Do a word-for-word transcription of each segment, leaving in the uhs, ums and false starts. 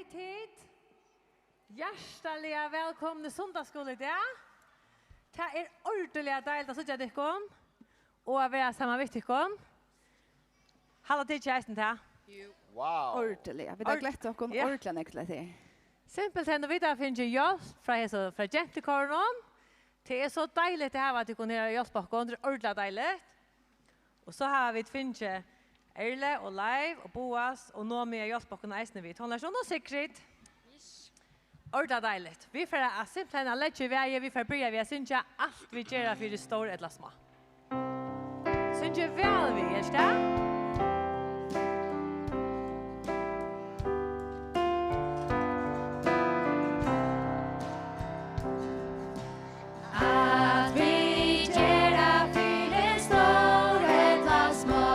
Tit, hjartaliga vælkomin í sunnudagsskúla í dag. Tað er ordiliga deiligt at síggja tykkum og at vera saman við tykkum. Halda tit ikki eisini tað? Jú. Wow. Ordiliga. Vit hava Ord-, glett okkum ja. Ordiliga nógv til tað. Simpelthen, og vit hava fingið hjálp frá hesa, frá gentukórinum. Tað er so deiligt at hava tykkum her at hjálpa okkum. Tað er ordiliga deiligt. Og so hava vit fingið Erle og Leiv og Boas og Nomi at hjálpa okkum eisini við tónleikinum og Sigrid. Ordiliga deiligt. Vit fara at simpelthen at leggja í vegin, vit fara at byrja við at syngja Alt vit gera fyri stór ella smá. Syngið væl við, er tað? At vit gera fyri stór ella smá,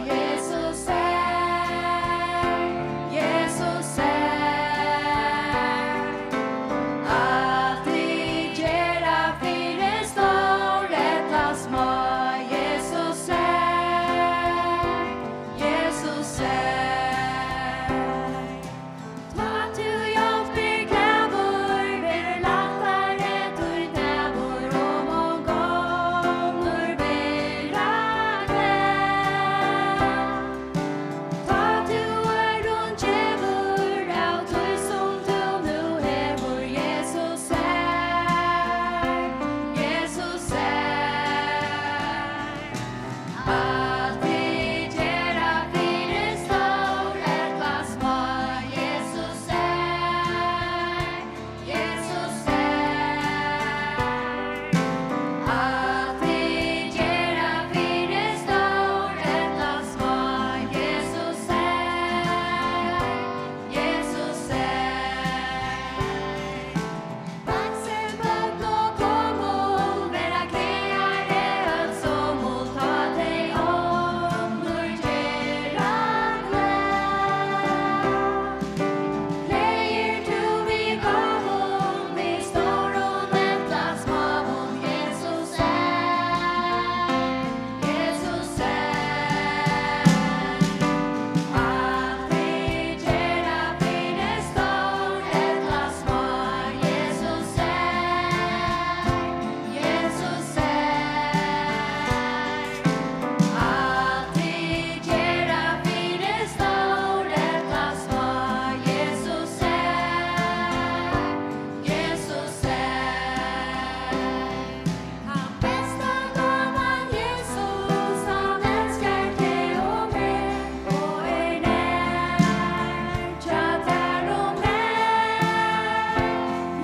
Jesus er, Jesus er. At vit gera fyri stór ella smá, Jesus er, Jesus er. Tá tú hjálpir glaður, verður lættari tín dagur, og mong onnur verða glað. Tá tú øðrum gevur av tí, sum tú nú hevur, Jesus er, Jesus er. At vit gera fyri stór ella smá, Jesus er, Jesus er. At vit gera fyri stór ella smá, Jesus er, Jesus er. Vaksin børn og gomul verða glaðari, øll somul, tá tey onnur gera glað. Gleðir tú við góðum, við stórum ella smáum, Jesus er, Jesus er. Alt vit gera fyri stór ella smá, Jesus er, Jesus er. Alt vit gera fyri stór ella smá, Jesus er, Jesus er. Hann besta dáman, Jesus, hann elskar teg og meg og er nær hjá tær og mær.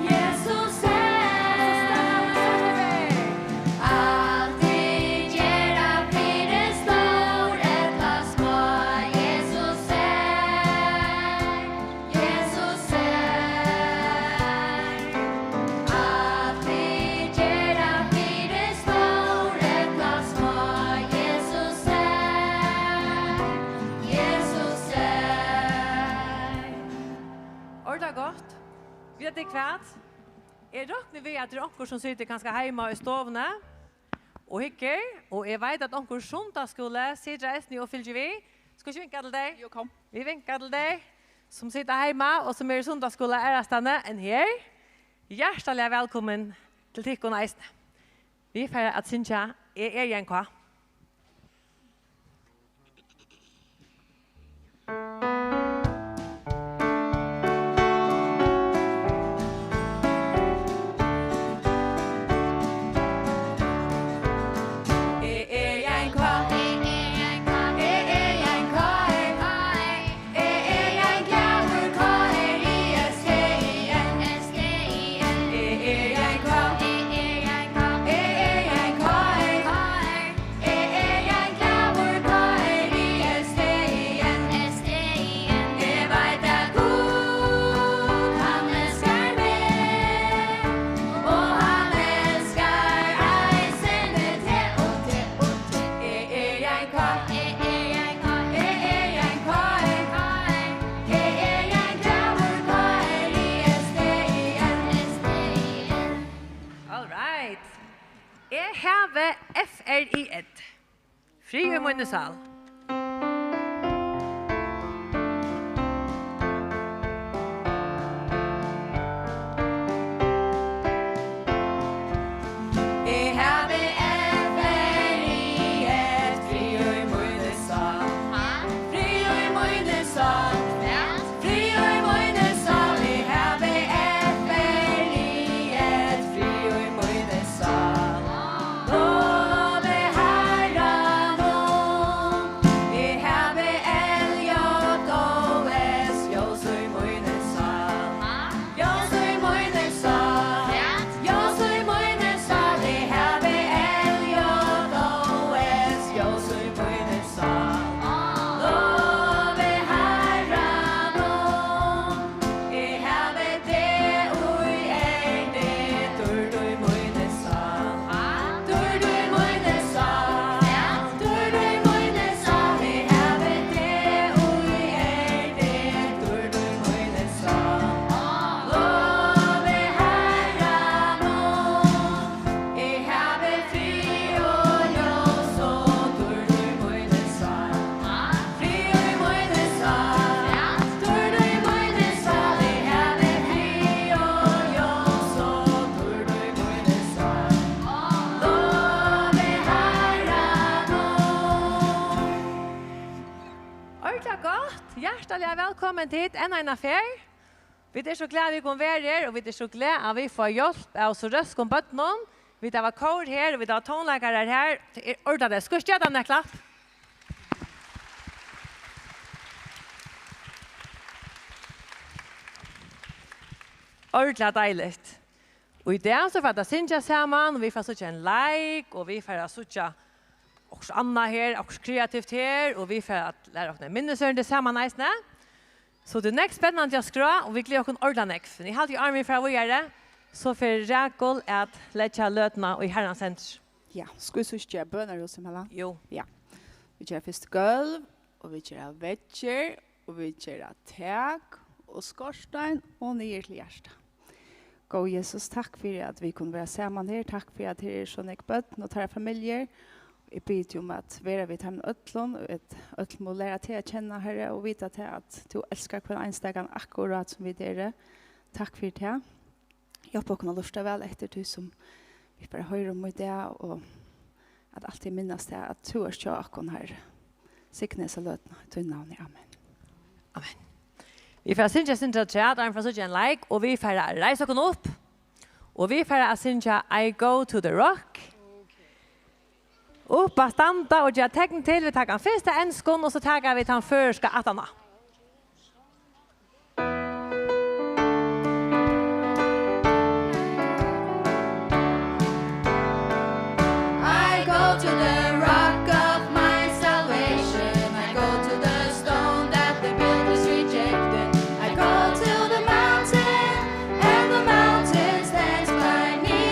Jesus er. Alt vit gera fyri stór ella smá, Jesus er. Jesus er. Alt vit gera fyri stór ella smá, Jesus er, Jesus er. Orðið gott. Veit tit hvat? Eg rokni við, at tað er onkur, sum situr kanska heima í stovuni og hyggur, og eg veit, at onkur sunnudagsskúli situr eisini og fylgir við. Skal vit ikki vinka til tey? Jú, kom. Vit vinka til tey, sum sita heima og sum eru í sunnudagsskúla aðrastaðni enn her. Hjartaliga vælkomin til tykkum eisini. Vit fara at syngja Eg eri ein K. Eg eri ein glaður K R I S T I N. Eg veit, at Gud, hann elskar meg, og hann elskar eisini teg og teg og teg. Eg eri ein K R I, eg eri ein K R I, eg eri ein K R I, eg eri ein glaður K R I S T I N. All right. Eg havi F R I Ed. Frið í míni sál. Ordiliga gott. Hjartaliga vælkomin til enn eina ferð. Vit eru so glað, at vit kunnu vera her, og vit eru so glað, at vit fáa hjálp av so røskum børnum. Vit hava kór her, og vit hava tónleikarar her. Tað er ordiliga, skalt geva teimum eitt klapp. Ordiliga deiligt. Og í dag so fara vit at syngja saman, og vit fara at síggja ein leik, og vit fara at síggja okkurt annað her, okkurt kreativt her, og vit fara at læra okkum eitt minnisørindi saman eisini. So tað er nógv spennandi á skrá, og vit gleða okkum ordiliga nógv. Men eg haldi, áðrenn vit fara víðari, so fer Rakul at leggja løtuna í Harrans hendur. Ja, skulu vit so ikki gera bønarhús, Mella? Jú. Ja. Vit gera fyrst gólv, og vit gera veggir, og vit gera tak, og skorstein, og niður til hjarta. Góði Jesus, takk fyri, at vit kunnu vera saman her. Takk fyri, at her eru so nógv børn og teirra familjur. Eg biði teg um at vera við teimum øllum, og at øll mugu læra teg at kenna, Harri, og vita tað, at tú elskar hvønn einstakan akkurát sum vit eru. Takk fyri tað. Hjálp okkum at lurta væl eftir tí, sum vit fara at hoyra um í dag, og at altíð minnast tað, at tú ert hjá okkum, Harri. Signa hesa løtuna í tínum navni. Amen. Amen. Vit fara at syngja eitt sindur afturat, áðrenn vit fara at síggja ein leik, og vit fara at reisa okkum upp, og vit fara at syngja I Go to the Rock. Upp at standa og gera tekn til, vit taka ein fyrst á enskum, og so taka vit tann føroyska aftaná. I go to the rock of my salvation. I go to the stone that the builders rejected. I go to the mountain, and the mountain stands by me.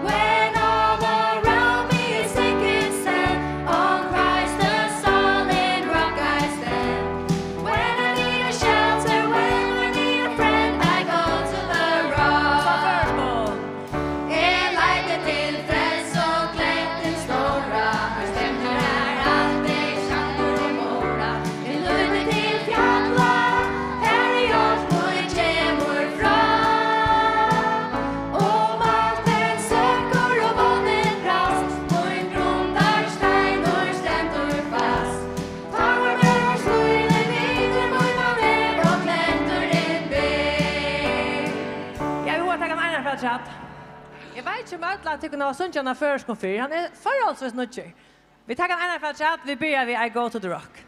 When all around me is sinking sand, on Christ the solid rock I stand. When I need a shelter, when I need a friend, I go to the rock. Eg leiti til frelsu og gleði stóra, har stendur har alt er sandur og móra. Eg leiti til fjalla, har er hjálp mín kemur frá. Um alt enn søkkur og vónin brast, mín grundarsteinur stendur fast. Tá var tað, var skílið vinur mín, hann er og kletturin ber. Ja, vit mugu taka ein afturat. Eg veit ikki, um øll av tykkum hava sungið hana á føroyskum fyrr. Hann er forholdsvis nýggjur. Vit taka ein afturat, vit byrja við I Go to the Rock.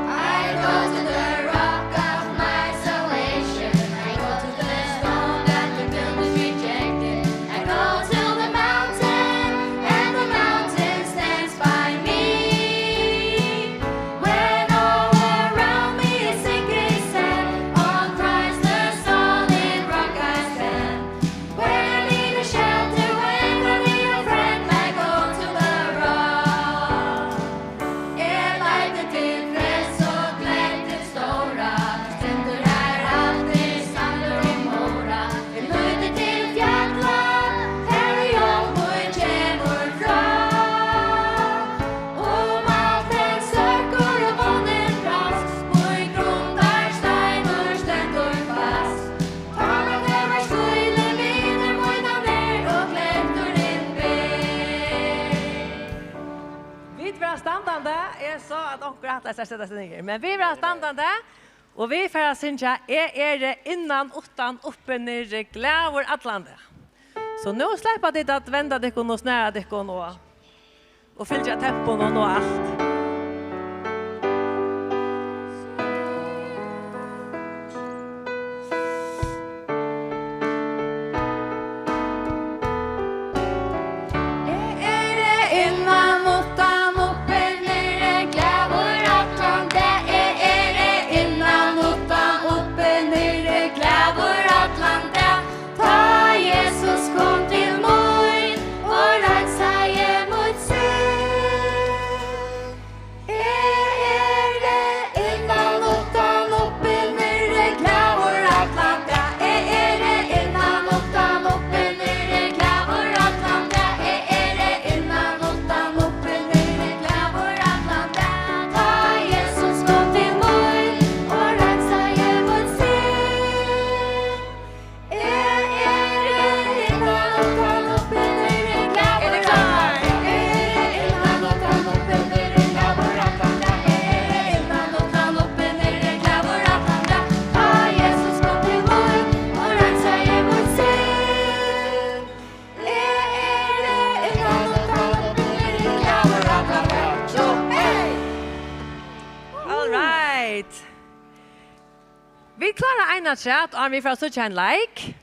I go to the rock of my salvation. I go to the stone that the builders rejected. I go to the mountain, and the mountain stands by me. When all around me is sinking sand, on Christ the solid rock I stand. When I need a shelter, when I need a friend, I go to the rock. Eg leiti til frelsu og gleði stóra, stendur har alt er sandur og móra. Eg leiti til fjalla, har er hjálp mín kemur frá. Um alt enn søkkur og vónin brast, mín grundarsteinur stendur fast. Tá man hevur skílið vinur mín, hann er og kletturin ber. Vit verða standandi. Eg sá, at onkur ætlaði sær at seta seg niður, men vit verða standandi, og vit fara at syngja Eg eri innan, uttan, uppi, niðri, glaður allan dag. So nú sleppa tit at venda tykkum og snara tykkum og, og fylgja temponum og alt. Eg eri innan, uttan, uppi, niðri, glaður allan dag. Eg eri innan, uttan, uppi, niðri, glaður allan dag. Tá Jesus kom til mín og reinsaði mítt sinn. Afturat, áðrenn vit fara at síggja ein leik.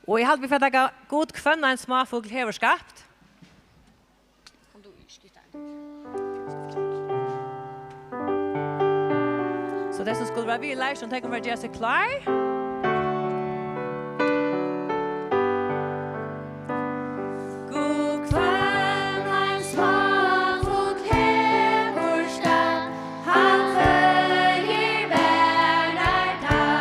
Og eg haldi, vit fara at taka Gud hvønn ein smáfugl hevur skapt. So tey, sum skulu vera við í leikinum, tey kunnu bara gera seg klár. Gud hvønn ein smáfugl hevur skapt, hann føðir, varðar teir.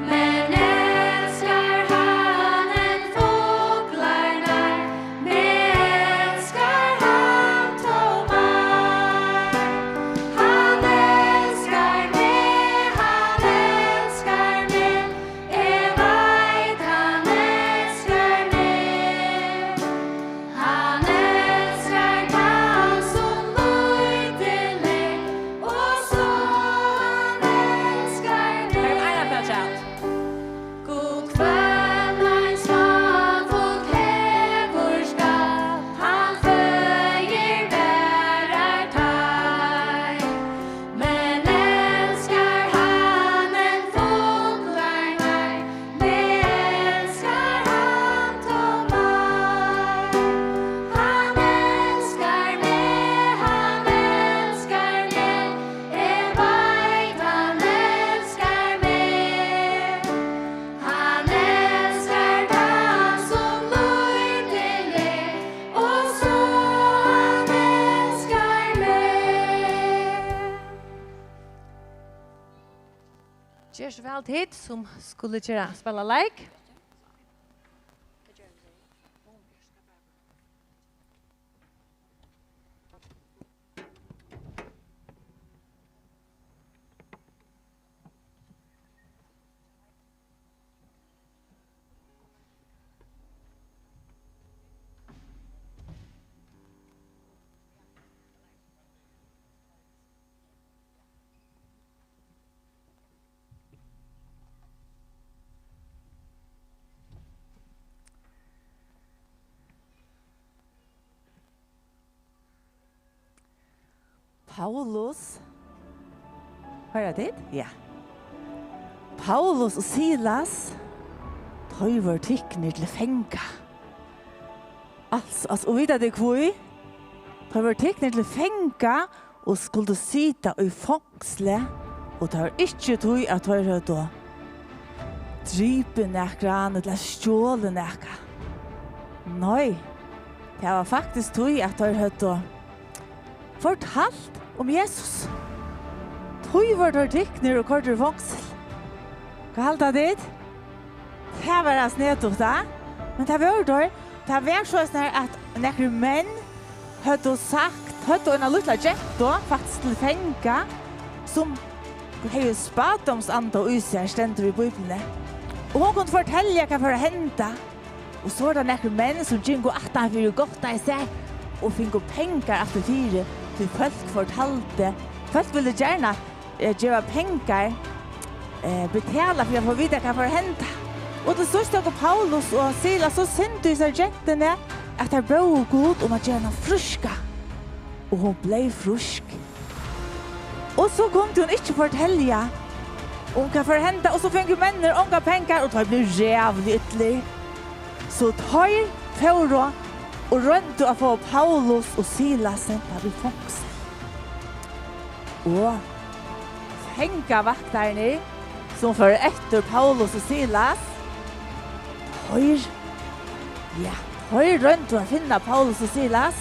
Men elskar hann enn fuglarnar, men elskar hann tó meir. Hann elskar meg, hann elskar meg, eg veit, hann elskar meg. Hann elskar tann, sum lítil er, og so hann elskar meg. Tað er ein afturat. Gud hvønn ein smáfugl hevur skapt, hann føðir, varðar teir. Men elskar hann enn fuglarnar, men elskar hann tó meir. Hann elskar meg, hann elskar meg, eg veit, hann elskar meg. Hann elskar tann, sum lítil er, og so hann elskar meg. Ger so væl, tit sum skulu gera, spæla leik. Paulus. Hoyra tit? Ja. Paulus og Silas, teir vóru tiknir til fanga. Altso, altso, og vita tit hví? Teir vóru tiknir til fanga og skuldu sita í fongsli, og tað var ikki tí, at teir høvdu dripið nakran ella stjolið nakað. Nei, tað var faktiskt tí, at teir høvdu fortalt um Jesus. Tí vóru teir tiknir og koyrdir í fongsul. Hvat halda tit? Tað var snedigt, tá. Men tað vóru teir. Tað var soleiðis, at nakrir menn høvdu sagt, høvdu eina lítla gentu, faktiskt til fanga, sum hevði spádómsanda í sær, stendur í Bíbliuni. Og hon kundi fortelja, hvat fór at henda. Og so er tað nakrir menn, sum gingu aftan fyri og gáttaðu sær og fingu pengar aftur fyri, tí fólk fortaldu. Fólk vildu gjarna, eh, geva pengar, eh, betala fyri at fáa at vita, hvat fór at henda. Og til síðst tóku Paulus og Silas so synd í sær gentuni, at tær bóðu Gud um at gera hana fríska. Og hon bleiv frísk. Og so kundi hon ikki fortelja um hvat fór at henda, og so fingu menninir ongar pengar, og teir blivu ræðuliga illir. So teir fóru og royndu at fáa Paulus og Silas sendar í fongsul. Og fangavaktarnir, sum fóru eftir Paulus og Silas, teir, ja, teir royndu at finna Paulus og Silas,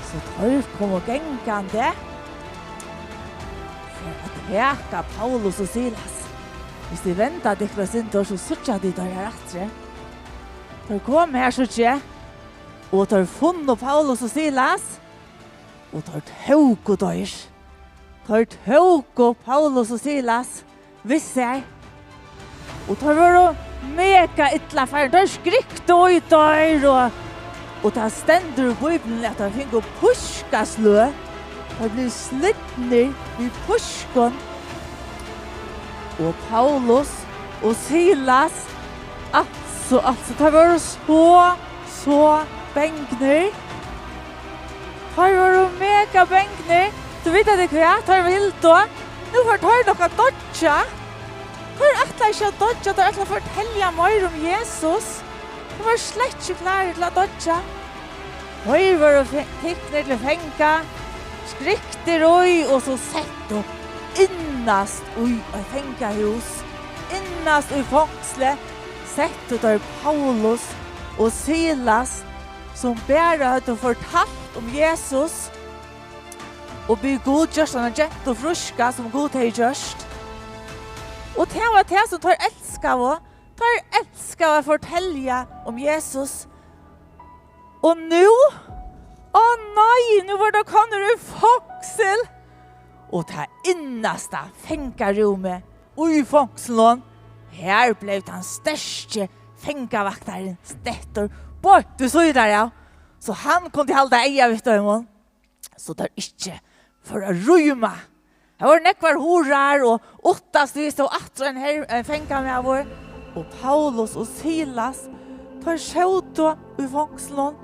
so teir komu gangandi fyri at taka Paulus og Silas. Hvis tit venda tykkum eitt sindur, so síggja tit teir her aftri. Teir komu her, síggi eg, og teir funnu Paulus og Silas, og teir tóku teir. Teir tóku Paulus og Silas við sær. Og teir vóru mega illa farin. Teir skriktu í teir, og, og tað stendur í Bíbliuni, at teir fingu pískasløg. Teir blivu slitnir við pískum. Og Paulus og Silas, altso, altso, teir vóru so, so bangnir. Teir vóru mega bangnir. Tú veit, at tað er hvat teir vildu. Nú fara teir nokk at doyggja. Teir ætlaðu ikki at doyggja, teir ætlaðu at fortelja meir um Jesus. Teir vóru slett ikki klárir til at doyggja. Teir vóru fe-, tiknir til fanga, skrýttir í og so settu innast í eitt fangahús, innast í fongslið, settu teir Paulus og Silas, sum bara høvdu fortalt um Jesus og bið Gud gjørt eina gentu fríska, sum Gud hevði gjørt. Og tað var tað, sum teir elskaðu. Teir elskaðu at fortelja um Jesus. Og nú, ó nei, nú vóru teir komnir í fongsul. Og tað innasta fangarúmið í fongslinum, har bleiv tann sterki fangavaktarin settur beint við síðuna av, so hann kundi halda eyga við teimum, so teir ikki fóru at rýma. Har vóru nógvar hurðar, og uttast við stóð aftur ein her-, ein fangamaður, og Paulus og Silas, teir sótu í fongslinum.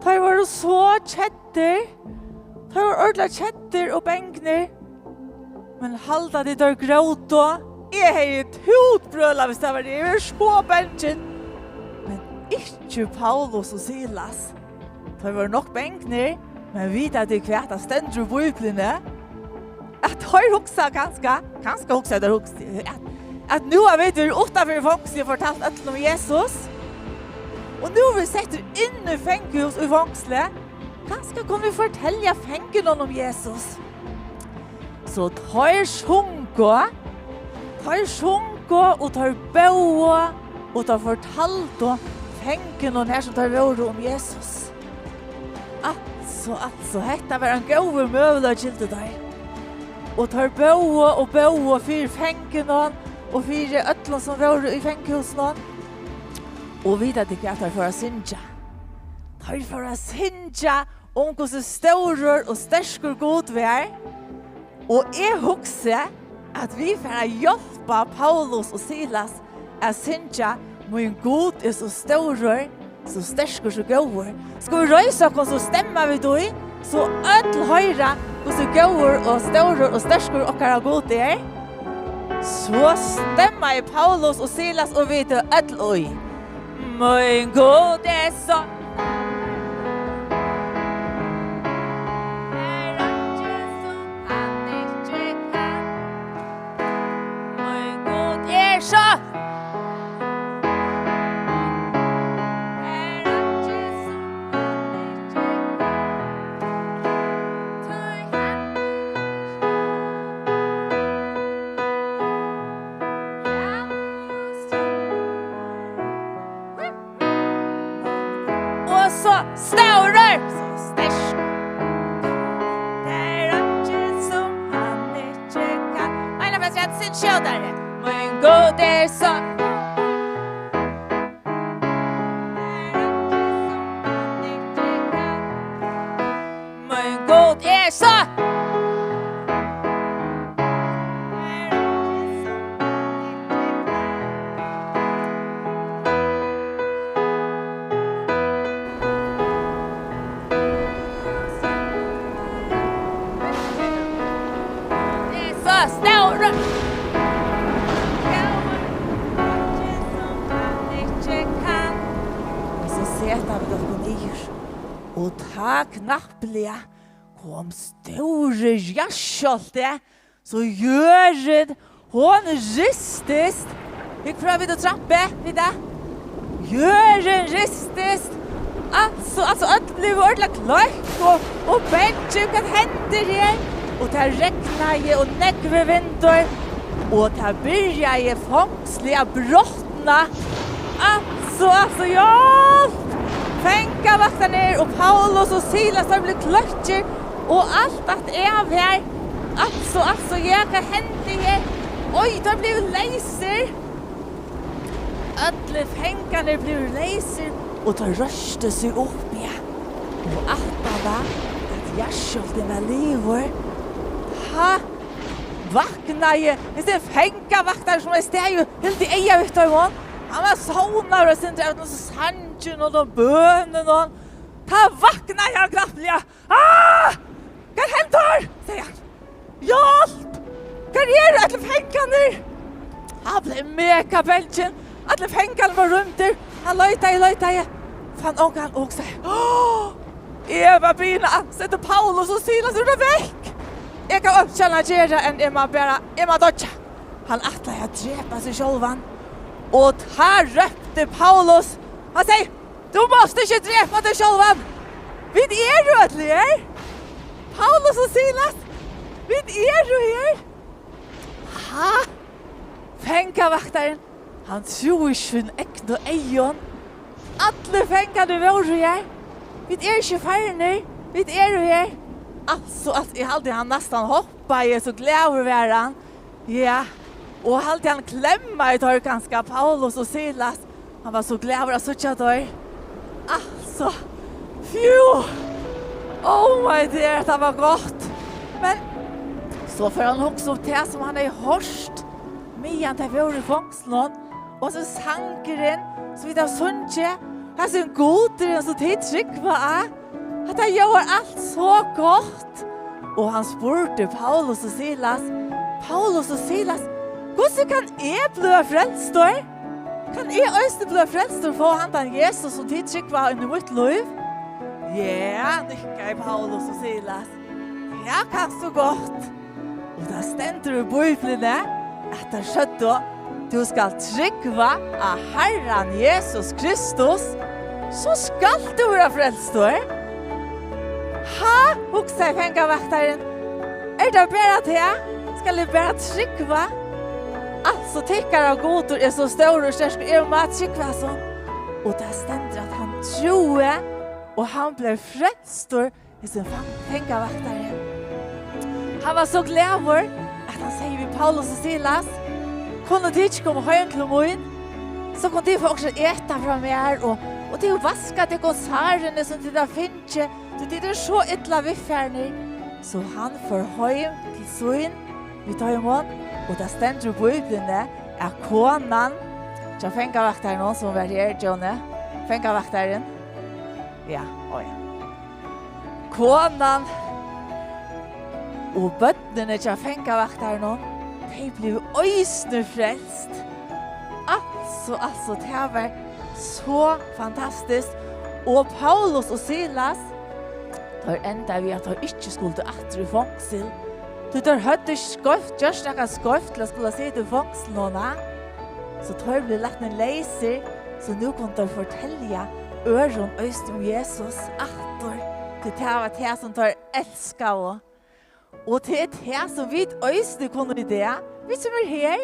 Teir vóru so keddir. Teir vóru ordiliga keddir og bangnir. Men halda tit, teir grótu? Eg hevði tútbrølað, hvis tað var eg. Eg var so bangin. Men ikki Paulus og Silas. Teir vóru nokk bangnir, men vita tit hvat, tað stendur í Bíbliuni, at teir hugsa kanska, kanska hugsa teir hugsa, at, at nú hava vit verið uttanfyri fongslið og fortalt øllum um Jesus. Og nú eru vit settir inn í fangahús í fongslið. Kanska kunnu vit fortelja fangunum um Jesus. So teir sungu, teir sungu og teir bóðu og teir fortaldu fangunum har sum teir vóru um Jesus. Altso, altso, hetta var ein góður møguleiki, hildu teir. Og teir bóðu og bóðu fyri fangunum og fyri øllum sum vóru í fangahúsinum. Og vita tit hvat teir fóru at syngja? Teir fóru at syngja um hvussu stórur og sterkur Gud var. Og eg hugsi, at vit fara at hjálpa Paulus og Silas at syngja: Mín Gud er so stórur, so sterkur, so góður. Skulu vit reisa okkum, so stemma vit í, so øll hoyra, hvussu góður og stórur og sterkur okkara Gud er. So stemmaðu Paulus og Silas og vit øll í. Mín Gud er so, er eingin sum hann ikki kann. Mín Gud er so, er eingin sum hann ikki kann. Tí hann er so, hann er so. Og so stórur, so sterkur. Tað er eingin sum hann ikki kann. Eina ferð afturat, syng skjótari. Mín Gud er so, mín Gud er so. So stórur. Og so seta vit okkum niður. Og tá knappliga kom stóri jarðskjálvti, so jørðin, hon ristist. Vit prøva við at trampa, við tað. Jørðin ristist. Altso, altso, øll blivu ordiliga kløkk og, og bangin. Hvat hendir her? Og tað regnaði og nógvur vindur. Og tað byrjaði fongslið at brotna. Altso, altso, hjálp! Fangavaktarnir og Paulus og Silas, teir blivu kløkkir og alt datt av her. Altso, altso, ja, hvat hendi her? Oj, teir blivu leysir. Allir fangarnir blivu leysir og teir reistu seg upp, ja. Og aftaná at jarðskjálvtin var liðugur, tá vaknaði hesin fangavaktarin, sum hevði staðið og hildið eyga við teimum. Hann var sovnaður eitt sindur av hesum sanginum og bønunum. Tá vaknaði hann knappliga. Ah! Hvat hendir? Segði hann. Hjálp! Hvar eru allir fangarnir? Hann bleiv mega bangin. Allir fangarnir vóru rýmdir. Hann leitaði, leitaði. Fann ongan og hugsaði: "Áh, eg var biðin at seta Paulus og Silas úr vekk. Eg kann einki annað gera enn eg má bara, eg má doyggja." Hann ætlaði at drepa seg sjálvan. Og tá rópti Paulus, hann segði: "Tú mást ikki drepa teg sjálvan. Vit eru øll her. Paulus og Silas, vit eru her." Ha? Fangavaktarin, hann trúði ikki sínum egnu eygum. Allir fangarnir vóru her. "Vit eru ikki farnir. Vit eru her." Altso, altso, eg haldi, hann næstan hoppaði, so glaður var hann. Ja, og haldi hann klemmaði teir kanska, Paulus og Silas. Hann var so glaður at síggja teir. Altso, fjú. Oh my dear, tað var gott. Men so fór hann hugsa um tað, sum hann hevði hoyrt, meðan tey vóru í fongslinum. Og so sangurin, sum vit hava sungið, hasin Gudurin, sum tit trúgva á. Hatta ljóðar alt so gott. Og hann spurdi Paulus og Silas: "Paulus og Silas, hvussu kann eg blíva frelstur? Kann eg eisini blíva frelstur og fáa handan Jesus, sum tit trúgva á, inn í mítt lív?" "Ja," nikkaði Paulus og Silas. "Ja, kanst tú gott." Og tað stendur í Bíbliuni, at teir søgdu: "Tú skalt trúgva á Harran Jesus Kristus, so skalt tú vera frelstur." "Ha?" hugsaði fangavaktarin. "Er tað bara tað? Skal eg bara trúgva? Altso, tykkara Gudur er so stórur og sterkur, eg má trúgva hasum." Og tað stendur, at hann trúði, og hann bleiv frelstur, hesin fang-, fangavaktarin. Hann var so glaður, at hann segði við Paulus og Silas: "Kunnu tit ikki koma heim til mín? So kunnu tit fáa okkurt at eta frá mær, og, og tit vaska tykkum sárini, sum tit hava fingið, tí tit eru so illa viðfarnir." So hann fór heim til sín við teimum, og tað stendur í Bíbliuni, at konan hjá fangavaktarinum, sum var her, Jóni, fangavaktarin, ja, ó ja. Konan og børnini hjá fangavaktaranum, tey blivu eisini frelst. Altso, altso, tað var so fantastiskt. Og Paulus og Silas, teir endaðu við, at teir ikki skuldu aftur í fongsul. Tí teir høvdu skeivt, gjørt nakað skeivt til at skula sita í fongsul núna. So teir blivu latnir leysir, so nú kundu teir fortelja øðrum eisini um Jesus aftur. Tí tað var tað, sum teir elskaðu. Og tað er tað, sum vit eisini kunnu í dag. Vit, sum eru her,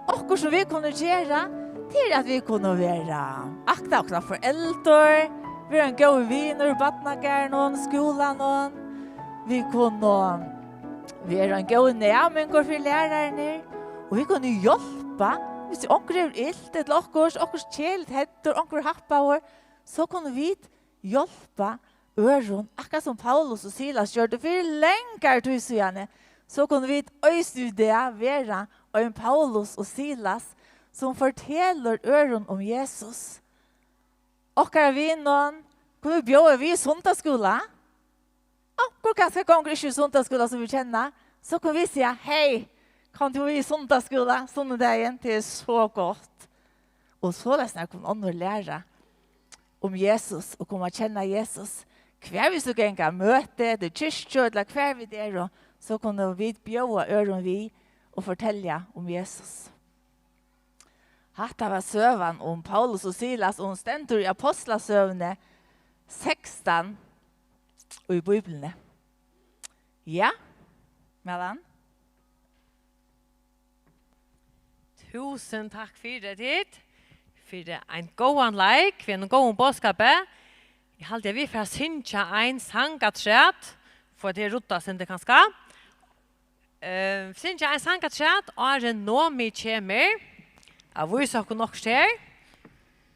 okkurt, sum vit kunnu gera, tað er, at vit kunnu vera, akta okkara foreldur, vera ein góður vinur í barnagarðinum, skúlanum. Vit kunnu vera ein góður næmingur fyri lærararnar, og vit kunnu hjálpa, viss onkur hevur ilt ella okkurt, okkurt keðiligt hendir, onkur er happaður, so kunnu vit hjálpa øðrum, akkurát sum Paulus og Silas gjørdu fyri langari tíð síðani, so kunnu vit eisini í dag vera ein Paulus og Silas, sum fortelur øðrum um Jesus. Okkara vinum, kunnu vit bjóða við í sunnudagsskúla? Onkur kanska gongur ikki í sunnudagsskúla, sum vit kenna, so kunnu vit siga: "Hey, kom tú við í sunnudagsskúla sunnudagin, tað er so gott." Og soleiðis nær kunnu onnur læra um Jesus og koma at kenna Jesus. Hvar vit so ganga, møti, til kirkju, ella hvar vit eru, so kunnu vit bjóða øðrum við og fortelja um Jesus. Hatta var søgan um Paulus og Silas, og hon stendur í Ápostlasøguni sekstan í Bíbliuni. Ja, Malan? Túsund takk fyri tit, fyri ein góðan leik, fyri ein góðan boðskap. Eg haldi, at vit fara at syngja ein sang afturat, for at tað er ruddast, kanska. Eh, syngja ein sang afturat, áðrenn Nomi kemur at vísa okkum okkurt her.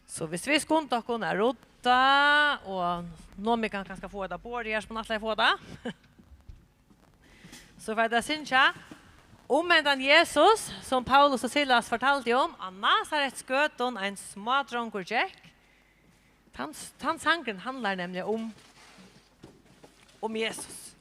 So viss vit skunda okkum at rudda, og Nomi kann kanska fáa hetta borðið her, sum hann ætlaði at fáa tað. So fara vit at syngja um hendan Jesus, sum Paulus og Silas fortaldu um, á Nasaretsgøtum ein smádrongur gekk. Tann, tann sangurin handlar nemliga um, um Jesus.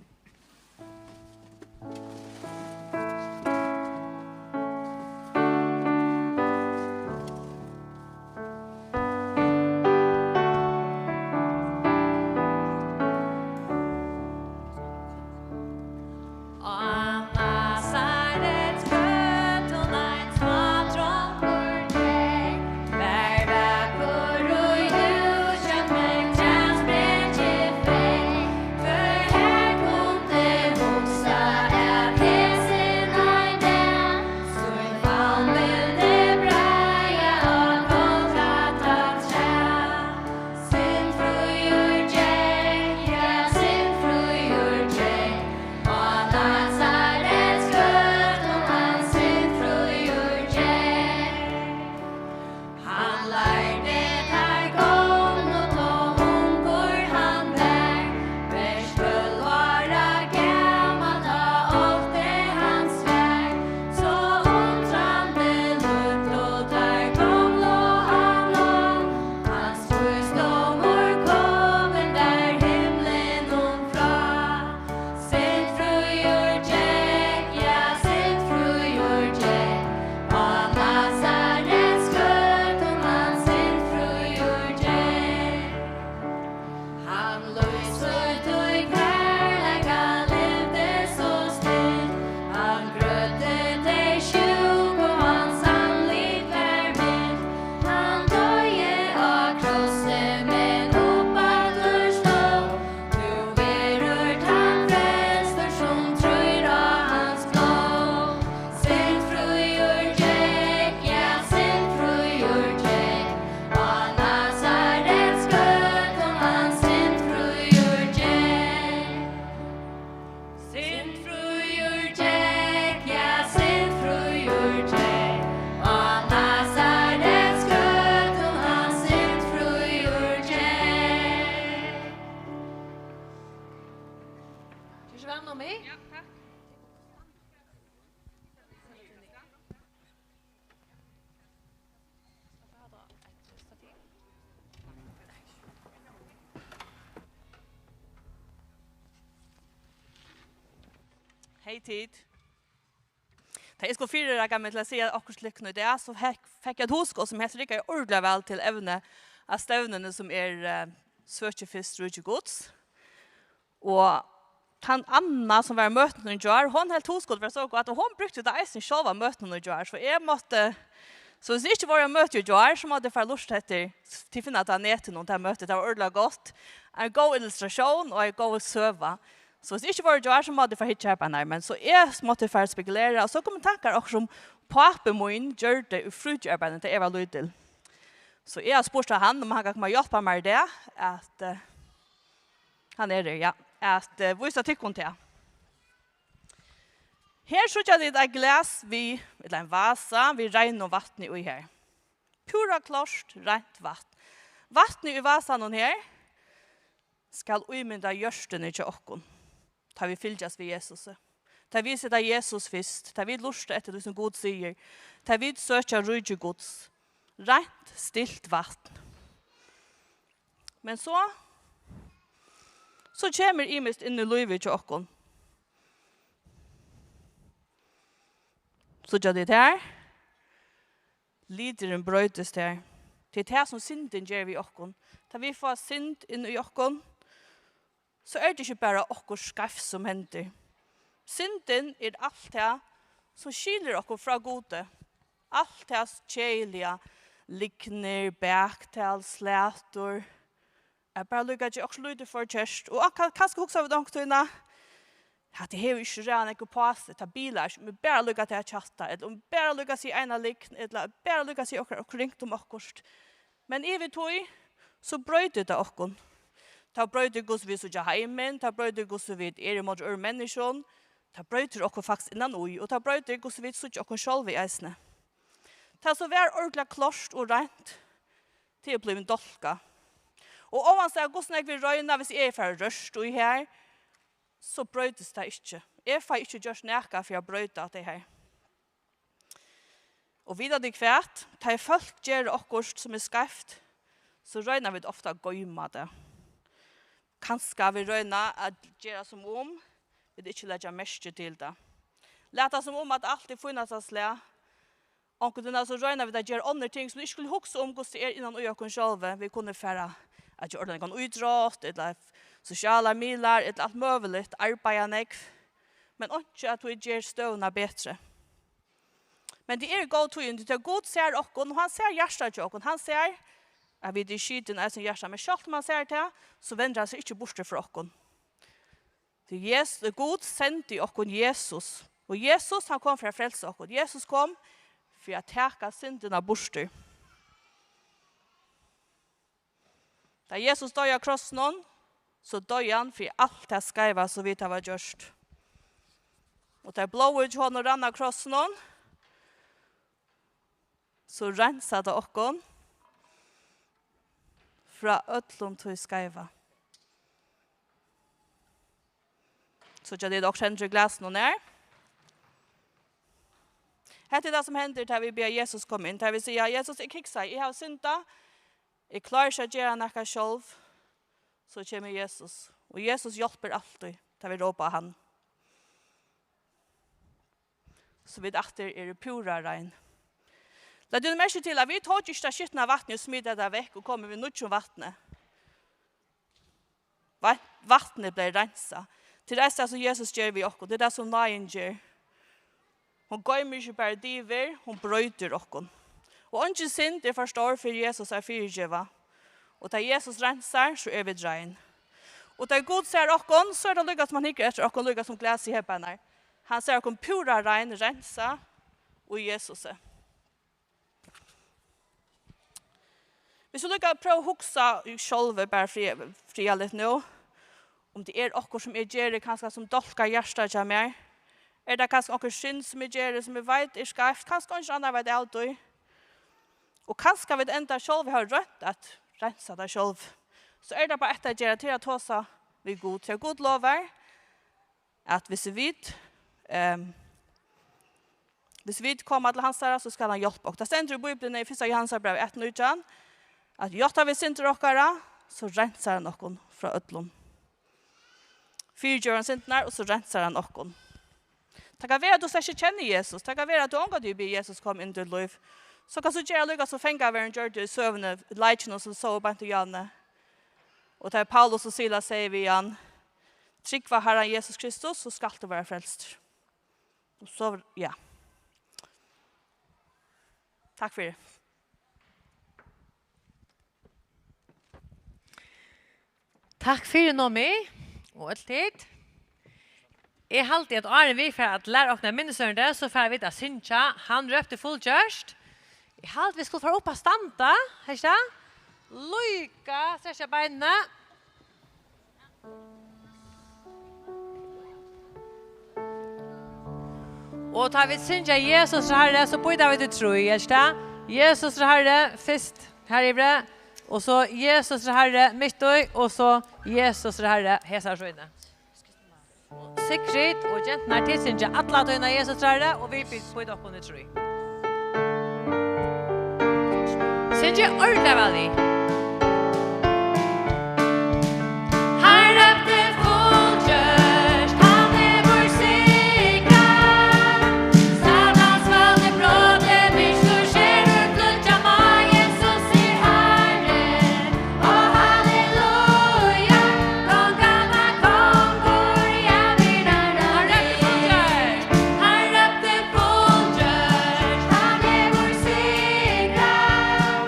Hey, tit. Tá eg skuldi fyrireika meg til at siga okkurt til tykkum í dag, so fekk, fekk eg eitt hugskot, sum helt riggaði ordiliga væl til evnið á stevnuni, sum er, eh, Søkið fyrst ríki Guds. Og tann Anna, sum var á møtinum í gjár, hon helt hugskotið var so gott, og hon brúkti tað eisini sjálv á møtinum í gjár. So eg mátti, so hvis tit ikki vóru á møti í gjár, so mátti tit fara at lurta eftir, tit finna tað á netinum, tað møtið, tað var ordiliga gott. Ein góð illustratión og ein góð søga. So hvis tit ikki vóru í gjár, so mátti tit fara at hyggja har beint nær. Men so eg mátti fara at spekulera, og so komu tankar okkurt sum pápi mín gjørdi í frítíðararbeiðinum, tá eg var lítil. So eg havi spurt hann, um hann kann koma og hjálpa mær í dag, at, eh, hann er her, ja, at, eh, vísa tykkum tað. Her síggja tit eitt glas við, ella ein vasa við reinum vatni í her. Púra klárt, reint vatn. Vatnið í vasanum her skal ímynda hjørtuni hjá okkum, tá vit fylgjast við Jesusi. Tá vit seta Jesus fyrst, tá vit lurta eftir tí sum Gud sigur, tá vit søkja ríki Guds. Reint, stilt vatn. Men so, so kemur ymiskt inn í lívið hjá okkum. Síggja tit her? Liturin broytist her. Tað er tað, sum syndin ger við okkum. Tá vit fáa synd inn í okkum, so er tað ikki bara okkurt skeivt, sum hendir. Syndin er alt tað, sum skilir okkum frá Gudi. Alt tað keðiliga, lygnir, baktal, slatur, at bara líka gera okkurt lítið forkert. Og ka-, kanska hugsa vit onkuntíð, hatta hevur ikki ræðan nógv upp á seg, tað bilar ikki, men bara líka tað at tjatta, ella um bara líka siga eina lygn, ella bara líka siga okkurt, okkurt ringt um okkurt. Men yvir tí, so broytir tað okkum. Tað broytir, hvussu vit síggja heimin, tað broytir, hvussu vit eru ímóti øðrum menniskjum, tað broytir okkum faktiskt innan í, og tað broytir, hvussu vit síggja okkum sjálv eisini. Tað, sum var ordiliga klárt og reint, tað er blivið dálkað. Og óansæð hvussu nógv vit royna, hvis eg fari rørt í her, so broytist tað ikki. Eg fái ikki gjørt nakað fyri at broyta tað her. Og vita tit hvat? Tá ið fólk gera okkurt, sum er skeivt, so royna vit ofta at goyma tað. Kanska vit royna at gera, sum um vit ikki leggja merki til tað. Lata, sum um at alt er fínasta slag. Onkuntíð so royna vit at gera onnur ting, sum vit ikki skulu hugsa um, hvussu tað er innan í okkum sjálvi. Vit kunnu fara at gera ordiliga nógvan ítrótt, ella sosialar miðlar, ella alt møguligt, arbeiða nógv. Men einki av tí ger støðuna betri. Men tað eru góð tíðindi, tí at Gud sær okkum, og hann sær hjartað hjá okkum. Hann sær at vit eru skitin eisini í hjarta, men sjálvt um hann sær tað, so vendir hann seg ikki burtur frá okkum. Tí Jesus, Gud sendi okkum Jesus, og Jesus, hann kom fyri at frelsa okkum. Jesus kom fyri at taka syndina burtur. Tá Jesus doyði á krossinum, so doyði hann fyri alt tað skeiva, sum vit hava gjørt. Og tá blóðið hjá honum rann á krossinum, so reinsar tað okkum frá øllum tí skeiva. Síggja tit okkurt hendir í glasinum her? Hetta er tað, sum hendir, tá vit biðja Jesus koma inn. Tá vit siga, "Jesus, eg kiksaði, eg havi syndað, eg klári ikki at gera nakað sjálv." So kemur Jesus, og Jesus hjálpir altíð, tá vit rópa á hann. So vit aftur eru púra rein. Legg tú merki til, at vit tóku ikki tað skitna vatnið og smitu tað vekk og komu við nýggjum vatni. Vat-, vatnið bleiv reinsað. Tað er eisini tað, sum Jesus ger við okkum. Tað er tað, sum náðin ger. Hon goymir ikki bara yvir, hon broytir okkum. Og eingin synd er for stór fyri Jesus at fyrigeva. Og tá Jesus reinsar, so eru vit rein. Og tá Gud sær okkum, so er tað líka sum hann hyggur eftir okkum, líka sum glasið her beinanvegin. Hann sær okkum púra rein, reinsað í Jesusi. Hvis tú líka prøva at hugsa sjálv, bara fri-, friðarligt nú, um tað er okkurt, sum eg geri, kanska sum dálkar hjartað hjá mær, er tað kanska onkur synd, sum eg geri, sum eg veit er skeivt, kanska eingin annar veit av tí, og kanska vit enntá sjálv hava roynt at reinsa tað sjálv, so er tað bara eitt at gera, tað er at tosa við Gud. Tí Gud lovar, at hvis vit, ehm, hvis vit koma til hansara, so skal hann hjálpa okkum. Tað stendur í Bíbliuni í fyrsta Jóhannesarbrævi eitt nítjan, at játta vit syndir okkara, so reinsar hann okkum frá øllum. Fyrigevur hann syndirnar, og so reinsar hann okkum. Tað kann vera, at tú slett ikki kennir Jesus. Tað kann vera, at tú ongantíð biður Jesus koma inn í títt lív. So kanst tú gera líka sum fangaverðin gjørdi í søguni, leikinum sum sóu beint í Johanne. Og tað er Paulus og Silas sigur við hann: "Trúgva Harran Jesus Kristus, so skalt tú vera frelstur." Og so, ja. Takk fyri. Takk fyri, Nomi, og øll tit. Eg haldi, at áðrenn vit fara at læra okkum eitt minnisørindi, so fara vit at syngja "Hann rópti fullgjørt". Eg haldi, vit skulu fara upp at standa, hetta. Líka, strekkja beinini. Og tá vit syngja "Jesus er Harri", so býta vit í trý, er tað? "Jesus er Harri" fyrst her yviri, og so "Jesus er Harri" mitt í, og so "Jesus er Harri" hesar síðuna. Sigrid og genturnar, tit syngja alla tíðina "Jesus er Harri", og vit bit-, býta okkum í trý. Syngið ordiliga væl við. Hann rópti fullgjørt, hann hevur sigrað. Satans vald er brotið, myrkur skerður, flýggja má, Jesus er Harri. Ó, halleluja, konganna kongur, ævinnar Harri. Hann rópti fullgjørt, hann hevur sigrað.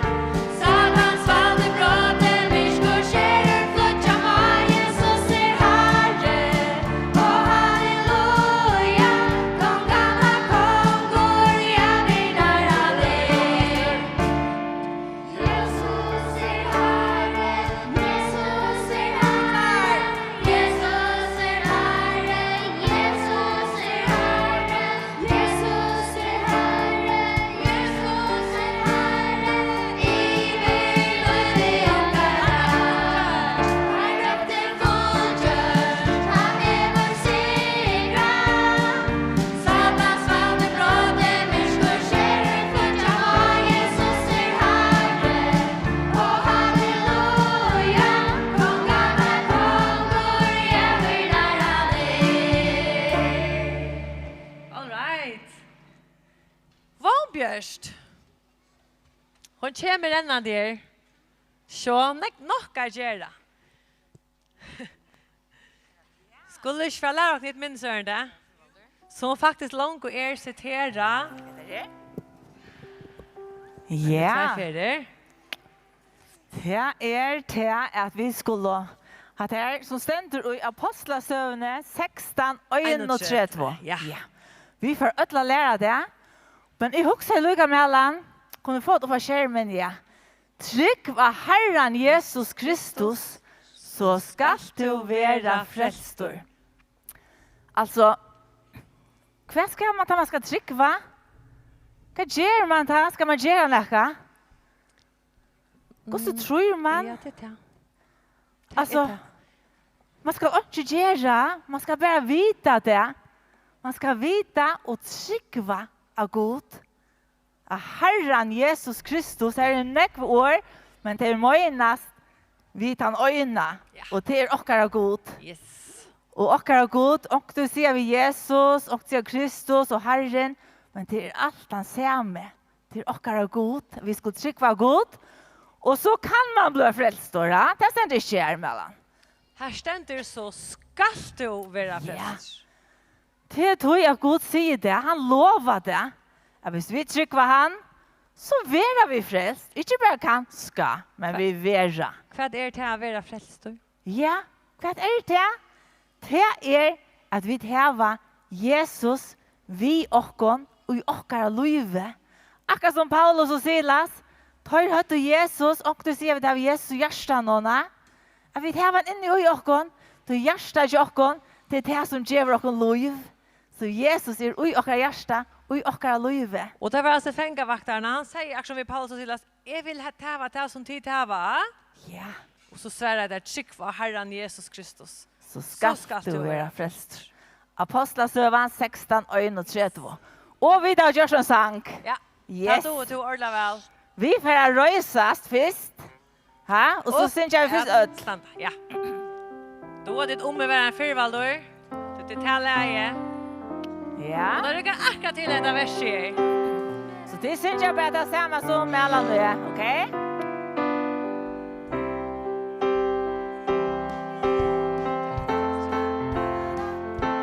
Satans vald er brotið, myrkur skerður, flýggja má, Jesus er Harri. Ó, halleluja, konganna kongur, ævinnar Harri. Jesus er Harri, Jesus er Harri, Jesus er Harri, Jesus er Harri, Jesus er Harri, Jesus er Harri, yvir lívi okkara. Hann rópti fullgjørt, hann hevur sigrað. Satans vald er brotið, myrkur skerður, flýggja má, Jesus er Harri. Ó, halleluja, konganna kongur, ævinnar Harri. All right. Vónbjørt. Hon kemur rennandi her. So, nógv, nokk at gera. Skulu vit ikki fara at læra okkum eitt minnisørindi, sum faktiskt longu er siterað? Ja. Tveir ferðir. Tað er tað, at vit skulu, hatta her, sum stendur í Ápostlasøguni sekstan einogtretivu. Ja. Ja. Vit fara øll at læra tað, men eg hugsaði líka, Malan, kunnu vit fáa tað upp á skermin, ja. Trúgv á Harran Jesus Kristus, so skalt tú vera frelstur. Altso, hvat skal man, tá man skal trúgva? Hvat ger man tá? Skal man gera nakað? Hvussu Mm, trýr man? Ja, tað er tað. Tað er Altso, tað. Man skal einki gera, man skal bara vita tað. Man skal vita og trúgva á Gud. At Harran Jesus Kristus, her eru nógv orð, men tey meinast við tann eina, Ja. og tað er okkara Gud. Yes. Og okkara Gud, onkuntíð siga vit Jesus, onkuntíð siga Kristus og Harrin, men tað er alt tann sami. Tað er okkara Gud, vit skulu trúgva á Gud, og so kann man blíva frelstur, ha? Tað stendur ikki her, Malan. Her stendur, so skalt tú vera Ja. frelstur. Tað er tí, at Gud sigur tað, hann lovar tað, at hvis vit trúgva hann, so verða vit frelst. Ikki bara kanska, men Hva- vit verða. Hvat er tað at vera frelstur? Ja, hvat er tað? Tað er, at vit hava Jesus við okkum í okkara lívi. Akkurát sum Paulus og Silas, teir høvdu Jesus, onkuntíð siga vit hava Jesus í hjartanum, na? At vit hava hann inni í okkum, tí hjartað hjá okkum, tað er tað sum gevur okkum lív. So Jesus er í okkara hjarta, í okkara lívi. Og tað var altso fangavaktarin, hann segði akkurát sum við Paulus og Silas, "Eg vil ha-, hava tað sum tit hava." Ja. Og so svaraði teir, "Trúgv á Harran Jesus Kristus." So skalt tú vera frelstur. Ápostlasøgan sekstan einogtretivu. Og vit hava gjørt ein sang. Ja, Yes. tað dugir tú ordiliga væl. Vit fara at reisast fyrst. Ha? Og so Og syngja vit fyrst at øll. standa, ja. Duga tit Umveg var ein fyrr, Valdur? Tað er tað lagið. Ja. Og tað riggar akkurát til hetta versið her. So tit syngja bara tað sama sum Malan og eg, ok?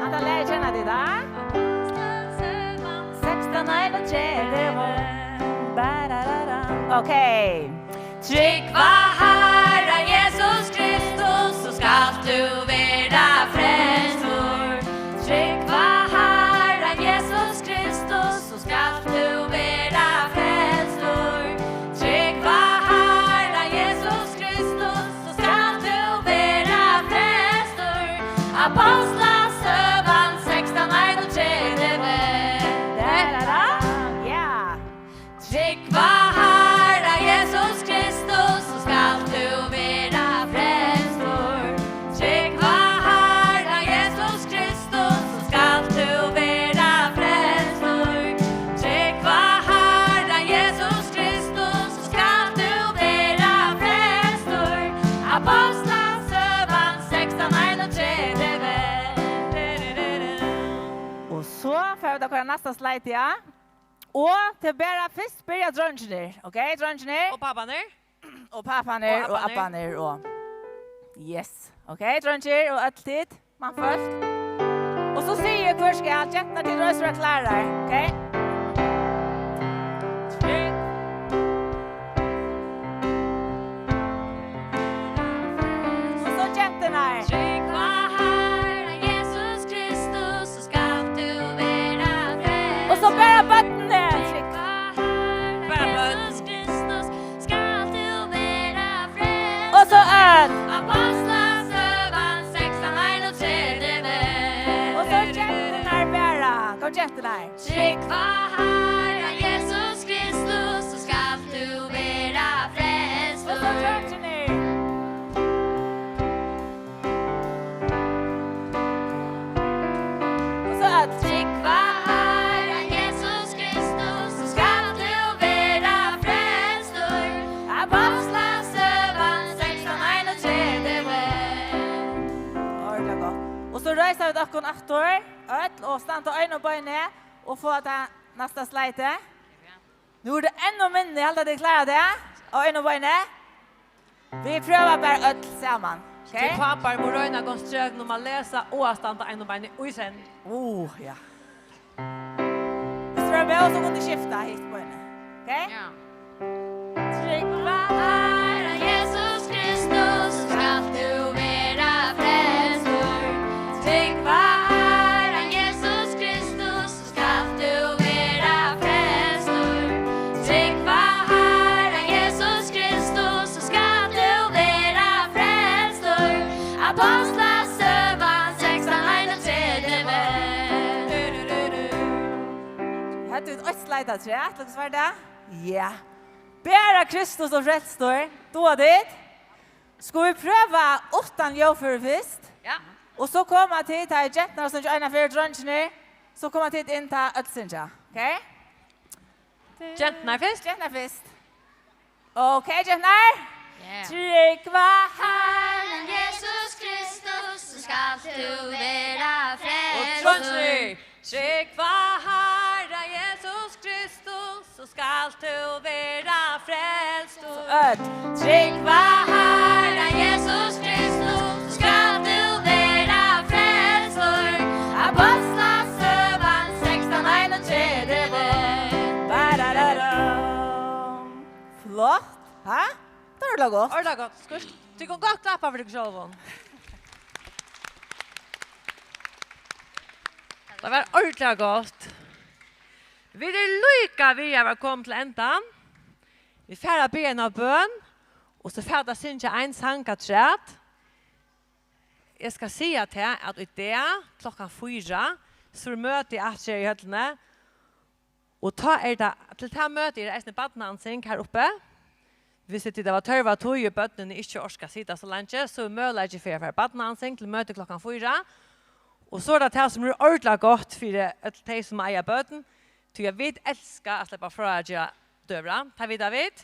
Hatta lagið kenna tit, ha? Sekstan einogtretivu. Bararara. Ok. Trúgv á Harran Jesus Kristus, so skalt tú vera frelstur. Trúgv á Harran Jesus Kristus, so skalt tú vera frelstur. Trúgv á Harran Jesus Kristus, so skalt tú vera frelstur. Ápostlasøgan sekstan einogtretivu. Ja. Trúgv á Harran Jesus Kristus, so skalt tú vera frelstur. Trúgv á Harran Jesus Kristus, so skalt tú vera frelstur. Trúgv á Harran Jesus Kristus, so skalt tú vera frelstur. Ápostlasøgan sekstan einogtretivu. Og so fara vit at koyra næsta slide, ja. Og til bara fyrst byrja dreingirnir, ok, dreingirnir? Og páparnir. Og páparnir, og Og abbarnir. abbarnir, og yes. Ok, dreingir, og øll tit, mannfólk. Og so sigi eg, hvør skal, genturnar, tit reisa, vera klárar, ok? Trúgv. Og so genturnar. Trúgv á Harran Jesus Kristus, so skalt tú vera frelstur. Og so bara børnini. Trúgv á Harran Bara børn. Jesus Kristus, skalt tú vera frelstur. Og so øll. Ápostlasøgan sekstan einogtretivu. Og so genturnar bara. Kom, genturnar. Trúgv á Harran Jesus Kristus, so skalt tú vera frelstur. Og so dreingirnir. Og so øll. Trúgv á Harran Jesus Kristus, so skalt tú vera frelstur. Ápostlasøgan sekstan einogtretivu. Ordiliga gott. Og so reisa vit okkum aftur, øll, og standa á einum beini, og fáa tað næsta slide. Nú er tað enn minni, eg haldi, at tit klára tað. Á einum beini. Vit prøva bara øll saman, ok? Tit pápar mugu royna at konsentrera tykkum um at lesa og at standa á einum beini í senn. Uh, ja. Viss tú ert móð, so kunnu vit skifta hitt beinið, ok? Ja. Trúgv á Harran Jesus Kristus, so skalt tú vera frelstur. Trúgv á Harran Jesus Kristus, skalt tú vera frelstur. Trúgv á Harran Jesus Kristus, so skalt tú vera frelstur. Ápostlasøgan sekstan einogtretivu. Høvdu vit eitt slide afturat, hvussu var tað? Ja. Bara Kristus og frelstur. Duga tit? Skulu vit prøva uttan ljóðføri fyrst? Ja. Og so koma tit, tá ið genturnar sungu eina ferð, dreingirnir, so koma tit inn, tá øll syngja, ok? Genturnar fyrst? Genturnar fyrst. Ok, genturnar? Ja. Trúgv á Harran Jesus Kristus, so skalt tú vera Og frelstur. dreingir. Trúgv á Harran Jesus Kristus, so skalt tú vera frelstur. Øll. Trúgv á Harran Jesus Kristus, so skalt tú vera frelstur. Ápostlasøgan sekstan einogtretivu. Bararara. Flott. Ha? Tað var ordiliga gott. Ordiliga gott. Skuld. Tit kunnu gott klappa fyri tykkum sjálvum. Tað var ordiliga gott. Vit eru líka við at vera komin til endan. Vit fara at biðja eina bøn, og so fara vit at syngja ein sang afturat. Eg skal siga tað, at í dag klokkan fýra, so er møti aftur her í høllini. Og tá er tað, til tað møtið er eisini barnaansing har uppi. Viss tit hava tørva tíð og børnini ikki orka at sita so leingi, so er møguleiki fyri at fara barnaansing til møtið klokkan fýra. Og so er tað tað, sum er ordiliga gott fyri øll tey, sum eiga børn, tí at vit elska at sleppa frá at gera døgurða, tað vita vit.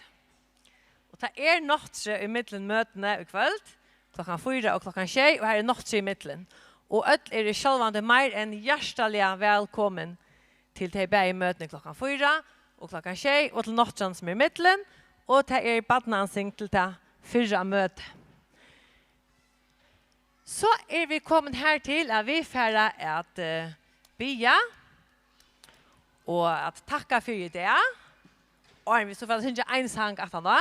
Og tað er nátturði ímillum møtini í kvøld, klokkan fýra og klokkan sjey, og har er nátturði ímillum. Og øll eru sjálvandi meir enn hjartaliga vælkomin til tey bæði møtini klokkan fýra og klokkan sjey og til nátturðan sum er millum, og tað er barnaansing til tað fyrra møtið. So eru vit komin her til, at vit fara at, eh, biðja og at takka fyri í dag. Og vit so fara at syngja ein sang aftaná.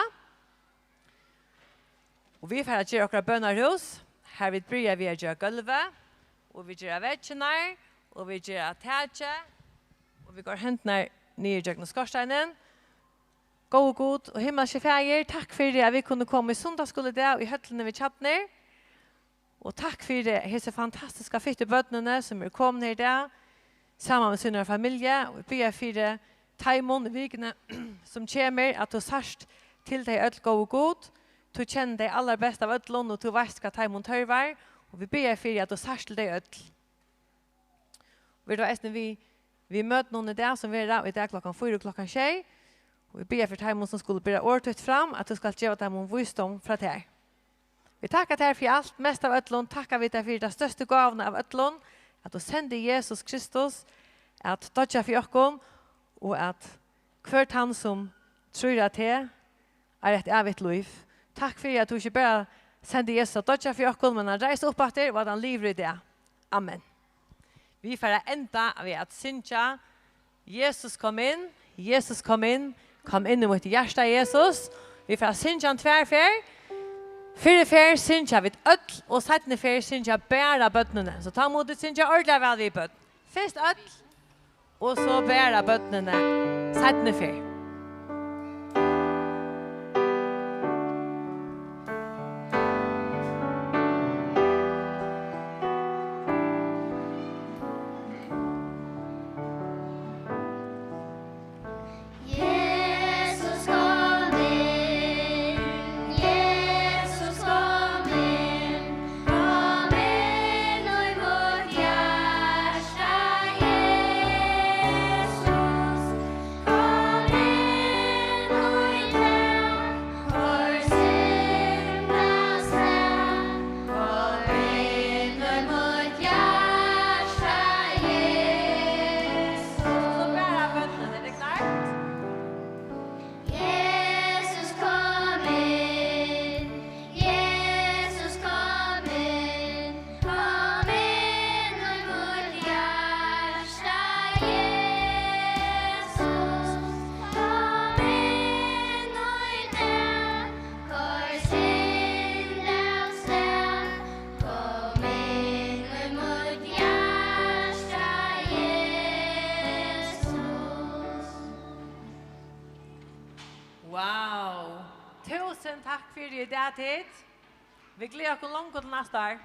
Og vit fara at gera okkara bønarhús, har vit byrja við at gera gólvið, og vit gera veggirnar, og vit gera takið, og vit gera hendurnar niður gjøgnum skorsteinin. Góði Gud og himmalski Faðir, takk fyri, at vit kunnu koma í sunnudagsskúla í dag í høllini við Tjarnir. Og takk fyri hesi fantastiska fittu børnini, sum eru komin her í dag, saman við sínar familju. Og vit biðja fyri teimum í vikuni, sum kemur, at tú sært til tey øll, góði Gud. Tú kennir tey allarbest av øllum, og tú veitst, hvat teimum tørvar. Og vit biðja fyri, at tú sært til tey øll. Ver tú eisini við, við møtunum í dag, sum verða í dag klokkan fýra og klokkan sjey. Og vit biðja fyri teimum, sum skulu bera orð títt fram, at tú skalt geva teimum vísdóm frá tær. Vit takka tær fyri alt, mest av øllum takka vit tær fyri ta størstu gávuna av øllum, at tú sendi Jesus Kristus at doyggja fyri okkum, og at hvør tann, sum trýr á teg, eigur eitt ævigt lív. Takk fyri, at tú ikki bara sendi Jesus at doyggja fyri okkum, men hann reis upp aftur, og at hann livir í dag. Amen. Vit fara at enda við at syngja Jesus kom inn, Jesus kom inn, kom inn í mítt hjarta, Jesus. Vit fara at syngja hann tvær ferð. Fyrru ferð syngja vit øll, og seinnu ferð syngja bara børnini. So tá mugu tit syngja ordiliga væl við, børn. Fyrst øll, og so bara børnini seinnu ferð. Jesus kom inn, Jesus kom inn, kom inn í mítt hjarta, Jesus, kom inn í dag, koyr synd avstað, kom inn í mítt hjarta, Jesus. So bara børnini, er tað klárt? Jesus kom inn, Jesus kom inn, kom inn í mítt hjarta, Jesus, kom inn í dag, koyr synd avstað, kom inn í mítt hjarta, Jesus. Wow! Túsund takk fyri í dag, tit. Vit gleða okkum longu til næsta ár.